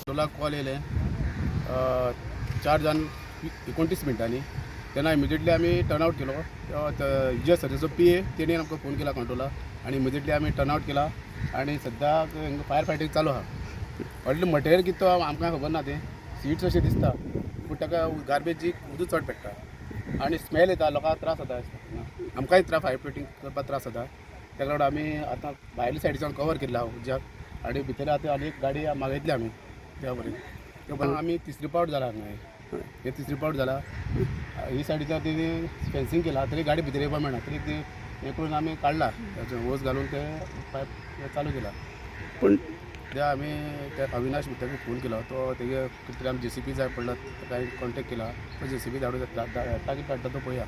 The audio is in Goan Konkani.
कंट्रोलाक कॉल येयलें 4 जावन 29 मिनटांनी. तेन्ना इमिजिएटली आमी टर्न आवट केलो. जे सर्विसो पी ए तेणी आमकां फोन केला कंट्रोलाक आनी इमिजिएटली आमी टर्न आवट केला आनी सद्याक फायर फायटींग चालू आहा. व्हडलें मटेरियल कितें तो आमकां खबर ना. तें सिट्स अशें दिसता, पूण ताका गार्बेज उदक चड पेट्टा आनी स्मेल येता. लोकांक त्रास जाता, आमकांय त्रास, फायर फायटींग करपाक त्रास जाता. ताका लागून आमी आतां भायल्या सायडीच्यान कवर केल्लो आहा उज्याक आनी भितर आतां आनी एक गाडी मागयतली आमी त्या बरें. त्यो पण आमी तिसरी पावट जाला हांगा. हे तिसरी पावट जाला. ही सायडीच्यान तेणी फेन्सिंग केला तरी गाडी भितर येवपाक मेळना. तरी ती हें करून आमी काडला, ताचें वोज घालून ते पायप चालू केला. पण ते आमी त्या अविनाश ताका फोन केलो. तो तेगे कितें तरी आमी जेसीबी जाय पडला, ताका कॉन्टेक्ट केला. तो जेसीबी धाडून ताकी काडटा तो पळया.